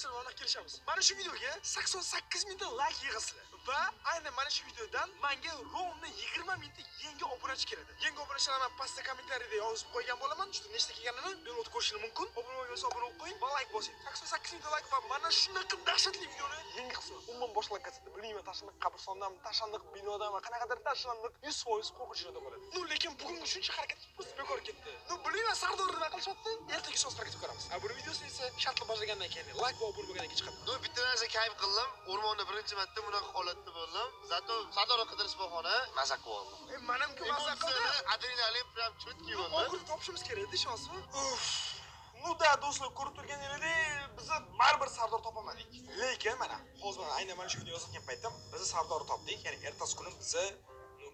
Sizlar bilan kelishamiz. Mana shu videoga 88 mingta layk yig'asizlar va aynan mana shu videodan menga ровно 20 mingta yangi obunachi keladi. Yangi obunachilarni man pastda kommentariyada yozib qo'ygan bo'laman. Juda nechta kelganini bemalol ko'rishingiz mumkin. Obuna bo'lmasa obuna bo'lib qo'ying va layk bosing. 88 mingta layk va mana shunaqa dahshatli videoni yangi qismi. Umuman boshqa lokatsiyada, bilmayman, tashlandiq qabristondami, tashlandiq binodami, qanaqadir tashlandiq 100% qo'rqinchli joyda bo'ladi. Ну, lekin bugungi shuncha harakat просто bekor ketdi. Ну, bilmayman, Sardor nima qilishyapti? Ertaga soz harakat ko'ramiz. A buni videosini esa shartli boshlagandan keyin layk va obuna bo'lgandan keyin chiqadi. Ну, bitta narsa kayf qildim. O'rmonda birinchi marta bunaqa holatda bo'ldim. Зато Sardorni qidirish bahona maza qilib oldim. E, manamku maza qildim. Adrenalin прям чёткий bo'ldi. Oxirida topishimiz kerak edi, ishonasizmi? Uff. Ну да, do'stlar, ko'rib turganingizdek, bizni baribir Sardor topolmadik. Lekin mana hozir mana aynan mana shu video yozayotgan paytda biz Sardorni topdik. Ya'ni ertasi kuni bizni, ну,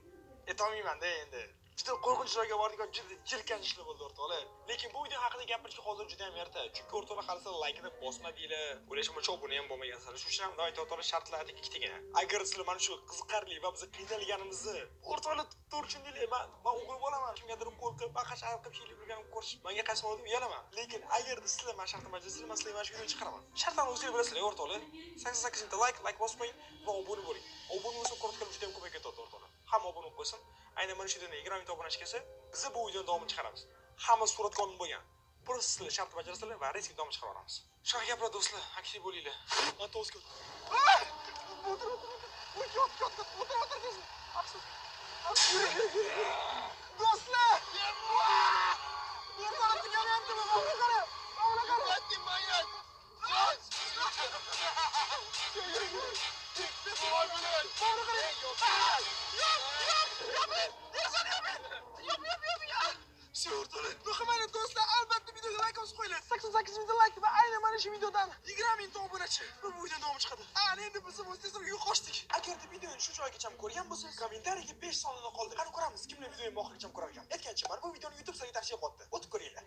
aytolmayman-da endi. Juda qo'rqinchli joyga bordik va juda jirkanchli bo'ldi, o'rtoqlar. Lekin bu video haqida gapirishga hozir juda ham erta. Chunki o'rtoqlar, hali sizlar laykini bosmadinglar. O'ylashim bo'yicha obuna ham bo'lmagansizlar. Shuning uchun ham давайте, o'rtoqlar, shartlar ikkitagina. Agar sizlar mana shu qiziqarli va biz qiynalganimizni, o'rtoqlar, to'g'ri tushundinglar, man o'g'il bo'laman. Kimgadir qo'rqib, baqash qilib shiylik yurganimni ko'rish menga qaysi bo'ladi, uyalaman. Lekin agarda sizlar mana shartni bajarsanglar, man sizlarga mana shu videoni chiqaraman. Shartlarni o'zinglar bilasizlar, o'rtoqlar. 88 mingta layk bosib qo'ying va obuna bo'ling. Obuna bo'lsa, ko'rayotganlar juda ham ko'payib ketadi, o'rtoqlar. Hamma obuna bo'lib qo'ysin. Aynan mana shu videoni 20 mingta obunachi kelsa, biz bu videoni davomini chiqaramiz. Hamma suratga olinib bo'lgan. Просто sizlar shartni bajarasizlar va резко davomini chiqarib yuboramiz. Shunaqa gaplar, do'stlar, aktiv bo'linglar. Man to'g'ri. O'tir, o'tir, o'tir. O'tir, yot, yot, yot, o'tir, o'tir, do'stlar. Afsus. Do'stlar! O'rtoqlar, tuganyaptimi? Mana qara. Mana qara. Yur, yur. Mana qara. Yop, yop, yoping. Derazani yoping. Yop, yop, yop, yop. Всё, o'rtoqlar. Ну, mayli, do'stlar, albatta videoga layk bosib qo'yinglar. 88 mingta layk va aynan mana shu videodan 20 mingta obunachi. Va bu videoni davomi chiqadi. Ana endi biz bu tezroq yo'qoshdik. Agarda videoni shu joygacha ko'rgan bo'lsangiz, kommentariyaga 5 soniyani qoldi. Qani ko'ramiz, kimlar videoni oxirigacha ko'rar ekan. Aytgancha, mana bu videoni YouTube sizlarga tavsiya qilyapti. O'tib ko'ringlar.